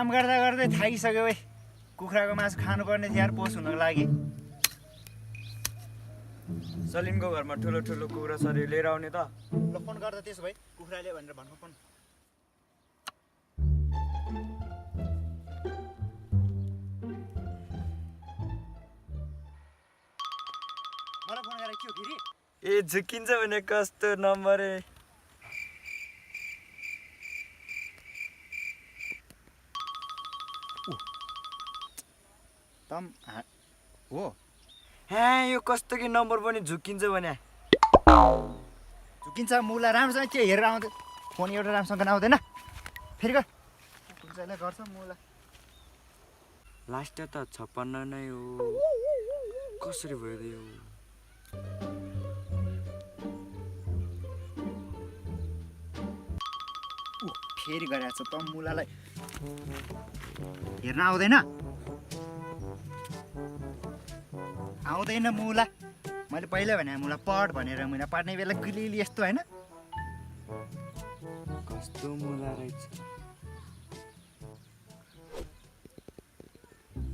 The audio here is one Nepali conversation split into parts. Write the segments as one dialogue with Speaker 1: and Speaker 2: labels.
Speaker 1: काम गर्दा गर्दै थाकिसक्यो है। कुखुराको मासु खानुपर्ने थियो यार पोस हुनको लागि।
Speaker 2: सलिमको घरमा ठुलो ठुलो कुखुरा शरीर लिएर आउने त।
Speaker 1: ल फोन गर्दा त्यसो भए कुखुराले भनेर भन्नु फोन। मलाई फोन गरेर के हो फेरि?
Speaker 2: ए झुकिन्छ भने कस्तो नम्बर ए।
Speaker 1: तम हो
Speaker 2: ह्या यो कस्तो कि नम्बर पनि झुकिन्छ भने।
Speaker 1: झुकिन्छ मुला राम्रोसँग के हेरेर आउँदै फोन एउटा राम्रोसँग आउँदैन फेरि गर गर्छ मुला।
Speaker 2: लास्ट त 56 नै हो। कसरी भयो त यो?
Speaker 1: फेरि गरेछ त मुलालाई हेर्न आउँदैन मुला। मैले पहिला भने मुला पढ भनेर मुला पढ्ने बेला गुलिली यस्तो होइन।
Speaker 2: कस्तो मुला रहेछ।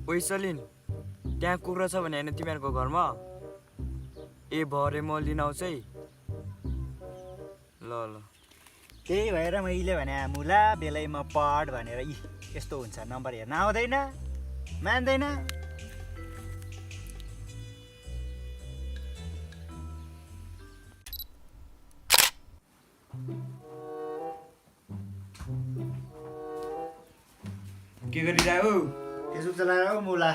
Speaker 2: ओइ सलिन त्यहाँ कुखुरा छ भने होइन तिमीहरूको घरमा? ए भरे म लिन आउँछु है। ल ल
Speaker 1: त्यही भएर मैले भने मुला बेलैमा पढ भनेर यस्तो हुन्छ नम्बर हेर्न आउँदैन मान्दैन।
Speaker 2: के गरिरहेको?
Speaker 1: फेसबुक चलाएर हो मुला।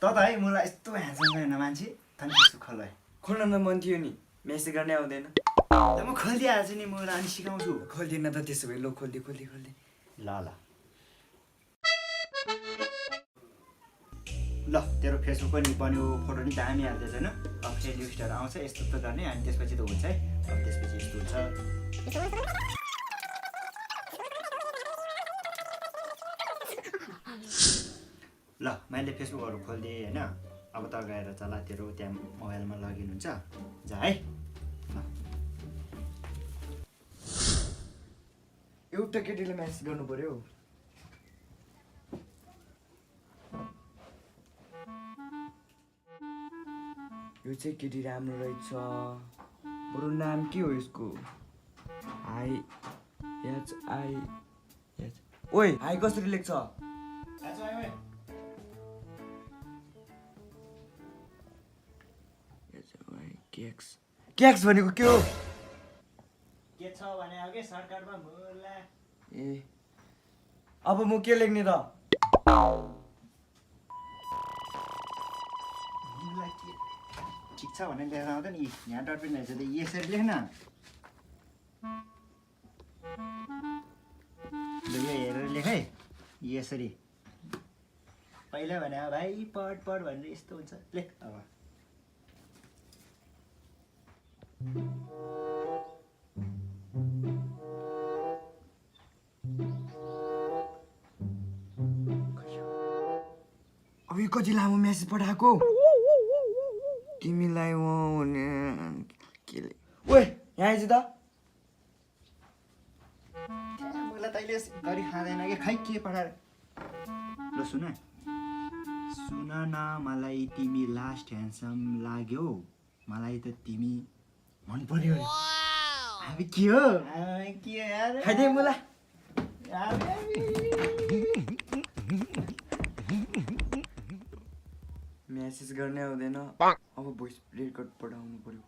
Speaker 1: त है मुला यस्तो ह्यान्डसम छैन मान्छे तनी फेसबुक खोल है।
Speaker 2: खोल्न त मन थियो नि मेसेज गर्ने आउँदैन।
Speaker 1: म खोलिदिइहाल्छु नि मुला अनि सिकाउँछु।
Speaker 2: खोल्दिन त त्यसो भए। ल खोल्दे।
Speaker 1: ल ल तेरो फेसबुक पनि बन्यो फोटो नि दामी हाल्दैछ होइन। अब फेरि लिस्टहरू आउँछ यस्तो त गर्ने अनि त्यसपछि त हुन्छ है। अब त्यसपछि यस्तो हुन्छ। ल मैले फेसबुकहरू खोलिदिएँ होइन। अब त गएर चला तेरो त्यहाँ मोबाइलमा लगइन हुन्छ जा है।
Speaker 2: एउटा केटीले म्यासेज गर्नु पर्यो। यो चाहिँ केटी राम्रो रहेछ। बरु नाम के हो यसको? ओइ हाई कसरी लेख्छ? क्याक्स भनेको के हो?
Speaker 1: के छ भने अघि सर्टकटमा मुला।
Speaker 2: ए अब म के लेख्ने त?
Speaker 1: ठिक छ भने लेखेर आउँदैन नि। यहाँ डट पनि रहेछ त यसरी लेख्न। ल यो हेरेर लेख है यसरी। पहिला भने भाइ पढ भनेर यस्तो हुन्छ लेख। अब
Speaker 2: अब यो कति लामो मेसेज पठाएको? तिमीलाई म के ओए यहाँ आइज त।
Speaker 1: मुला तैँले गरी खाँदैन कि खै के पठाएर। ल सुन न मलाई तिमी लास्ट ह्यान्डसम लाग्यो। मलाई त तिमी मन पर्यो। अब के हो यार
Speaker 2: खाइदे मुला। मेसेज गर्ने आउँदैन। अब भोइस रेकर्ड पठाउनु पर्यो।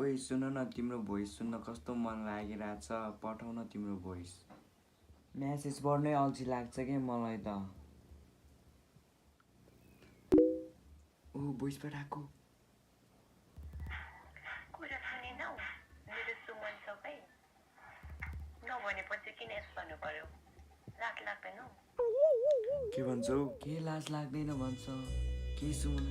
Speaker 2: ओइ सुन न तिम्रो भोइस सुन्न कस्तो मन लागिरहेछ। पठाउ न तिम्रो भोइस। मेसेज पढ्नै अल्छी लाग्छ कि मलाई त। ओ भोइस पठाएको।
Speaker 3: कुरा सुनेनौ? मेरो सुमन छ भाइ। नभनेपछि किन यस्तो भन्नु पर्यो? लाज लाग्दैन?
Speaker 2: के भन्छौ? के लाज लाग्दैन भन्छ? के सुमन?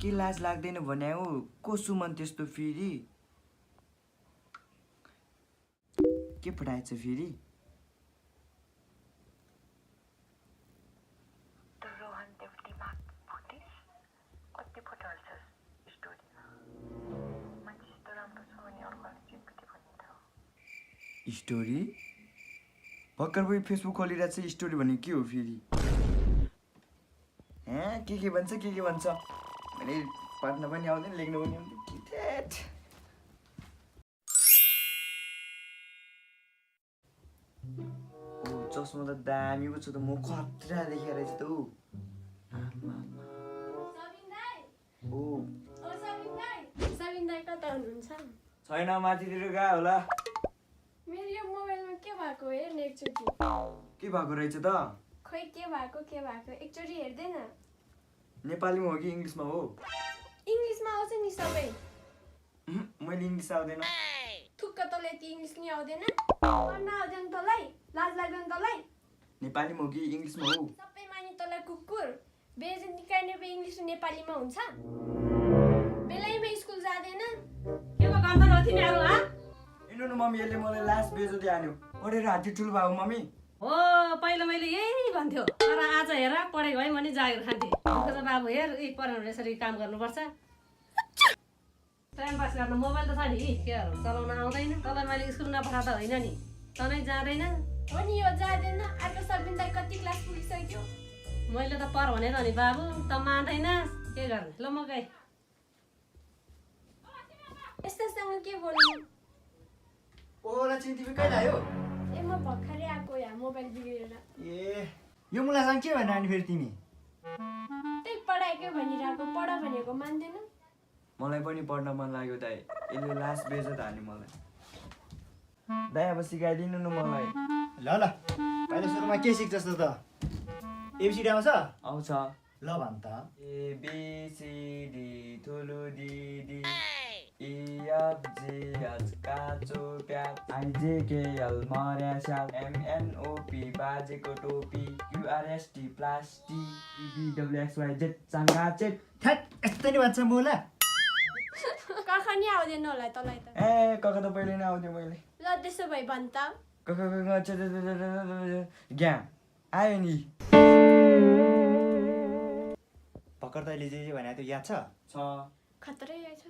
Speaker 2: के लाज लाग्दैन भने हो? को सुमन त्यस्तो फेरि? के पठाएछ फेरि? स्टोरी भर्खर कोही फेसबुक खोलिरहेको छ स्टोरी भने के हो फेरि के भन्छ के भन्छ मैले पढ्न पनि आउँदैन लेख्न पनि आउँदैन के थेट ओ चस्मा त दामी पो छ त म खतरा देखेर रहेछ त ऊ ओ
Speaker 4: सबिन दाइ कता हुनुहुन्छ?
Speaker 2: छैन माथितिर गयो होला
Speaker 4: मेरो यो मोबाइलमा के भएको हेर्ने एकचोटि।
Speaker 2: के भएको रहेछ त
Speaker 4: खोइ के भएको एकचोटि हेर्दैन।
Speaker 2: नेपालीमा हो कि इङ्ग्लिसमा हो
Speaker 4: इङ्ग्लिसमा आउँछ नि सबै।
Speaker 2: मैले इङ्ग्लिस आउँदैन
Speaker 4: थुक्क तँलाई यति इङ्ग्लिस नि आउँदैन? पढ्न आउँदैन तँलाई? लाज लाग्दैन तँलाई?
Speaker 2: नेपालीमा हो कि इङ्ग्लिसमा हो
Speaker 4: सबै मानि तँलाई कुकुर। बेइज्जत निकाल्ने बे इङ्ग्लिस र नेपालीमा हुन्छ? बेलैमा स्कुल जाँदैन?
Speaker 5: के को काम त तिमीहरू हा?
Speaker 2: इन्नु मम्मी यसले मलाई लास्ट बेजोती हान्यो पढेर हात ठुलो भएको मम्मी
Speaker 5: हो पहिला मैले यही भन्थ्यो तर आज हेर पढेको भए मैले जागिर खान्थेँ दुःख छ बाबु हेर पढाउनु यसरी काम गर्नुपर्छ टाइम पास गर्न मोबाइल त छ नि के चलाउन आउँदैन तँलाई मैले स्कुल नपठाउँदा होइन नि तँलाई जाँदैन
Speaker 4: हो नि यो जाँदैन। अर्को सबिन दाइ कति क्लास पुगिसक्यो?
Speaker 5: मैले त पर भने त नि बाबु त मान्दैन के गर्ने ल म गएँ
Speaker 4: यस्तासँग के बोल्नु?
Speaker 1: ओला चाहिँ तिमी कहिले आयो
Speaker 4: ए म भर्खरै आएको यहाँ मोबाइल बिग्रेर।
Speaker 1: ए यो मुलासँग के भनेर अनि फेरि तिमी
Speaker 4: त्यही पढाएकै भनिरहेको पढ भनेको मान्दैन।
Speaker 2: मलाई पनि पढ्न मन लाग्यो दाइ यसले लास्ट बेजोत हान्यो मलाई दाइ अब सिकाइदिनु न मलाई
Speaker 1: ल ल पहिला सुरुमा के सिक्छस् त एबिसिडी आउँछ
Speaker 2: आउँछ
Speaker 1: ल भन् त
Speaker 2: एबिसिडी ठुलो दिदी इएफजिएच काचो प्याज आइजेकेएल मर्यास्याल एमएनओपी बाजेको टोपी क्युआरएसटी प्लास्टिक बिडब्लुएक्सवाइजेड चाङ्गाचेट
Speaker 1: थ्याट यस्तो नि भन्छ मुला
Speaker 4: कख नि आउँदैन होला तँलाई त।
Speaker 2: ए कका त पहिले नै आउँथ्यो मैले
Speaker 4: ल त्यसो भए भन् त।
Speaker 2: ग्या आयो नि
Speaker 1: भर्खर तैँले जे भनेको थियो याद छ
Speaker 4: खतरै रहेछ।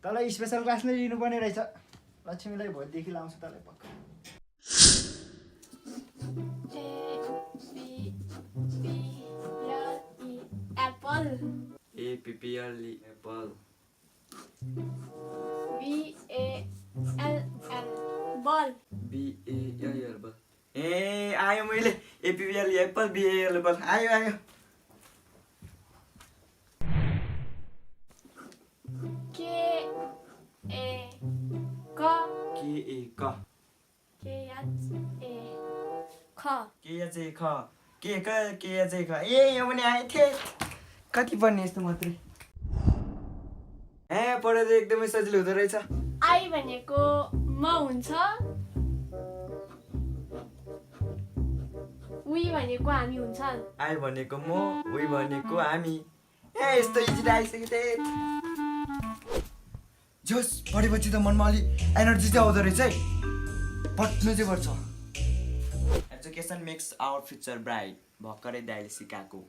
Speaker 1: तँलाई स्पेसल क्लास नै लिनुपर्ने रहेछ लक्ष्मीलाई भोलिदेखि लाउँछु तँलाई पक्का
Speaker 4: एप्पल
Speaker 2: एपिपिएलई एप्पल
Speaker 4: BALL बल
Speaker 2: बिएएल बल ए आयो मैले एपिपिएलई एप्पल बिएएल बल आयो के ए यो पनि आयो थिए कति पढ्ने यस्तो मात्रै ए पढाउँदा एकदमै सजिलो हुँदो रहेछ
Speaker 4: आई भनेको म हुन्छ उही भनेको हामी हुन्छ
Speaker 2: आई भनेको म उही भनेको हामी ए यस्तो इजी आइसक्यो थिए जोस पढेपछि त मनमा अलि एनर्जी चाहिँ आउँदो रहेछ है पढ्नु चाहिँ पर्छ education makes our future bright भर्खरै दाइले सिकाएको